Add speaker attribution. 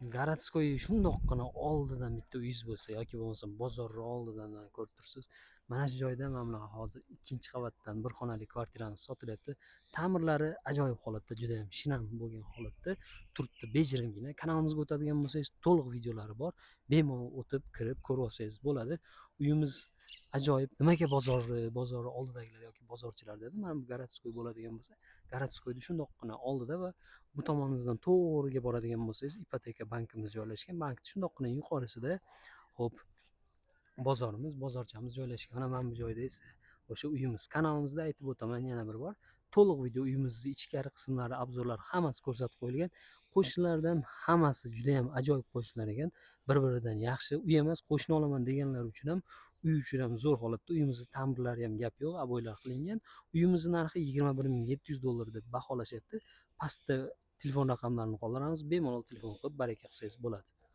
Speaker 1: Городской shundoqqina oldidan bitta uyingiz bo'lsa yoki bo'lmasa bozorni oldidan ko'rib turibsiz. Mana shu joyda, mana bunaqa hozir ikkinchi qavatdan bir xonali kvartiramiz sotilyapti. Ta'mirlari ajoyib holatda, juda ham shinam bo'lgan holatda turibdi, bejirimgina. Kanalimizga o'tadigan bo'lsangiz, to'liq videolari bor. Bemalol o'tib, kirib ko'rib olsangiz bo'ladi. Uyimiz ajoyib. Nimaga bozori oldidagilar yoki bozorchilar dedi. Mana bu городской bo'ladigan bo'lsa, городской ni shundoqqina oldida va bu tomonimizdan to'g'riga boradigan bo'lsangiz, ipoteka bankimiz joylashgan. Bankni shundoqqina yuqorisida, xo'p, bozorimiz, bozorchamiz joylashgan. Mana bu joyda esa o'sha uyimiz. Kanalimizda, aytib o'taman yana bir bor, to'liq video, uyimizni ichkari qismlari, обзор lari hammasi ko'rsatib qo'yilgan. Qo'shnilardan hammasi juda ham ajoyib qo'shnilar ekan. Bir-biridan yaxshi. Uy emas, qo'shni olaman deganlar uchun ham, uy uchun ham zo'r holatda. Uyimizni ta'mirlari ham gap yo'q, обой lar qilingan. Uyimizni narxi 21 700 dollar deb baholashyapti. Pastda telefon raqamlarini qoldiramiz. Bemalol telefon qilib baraka qilsangiz bo'ladi.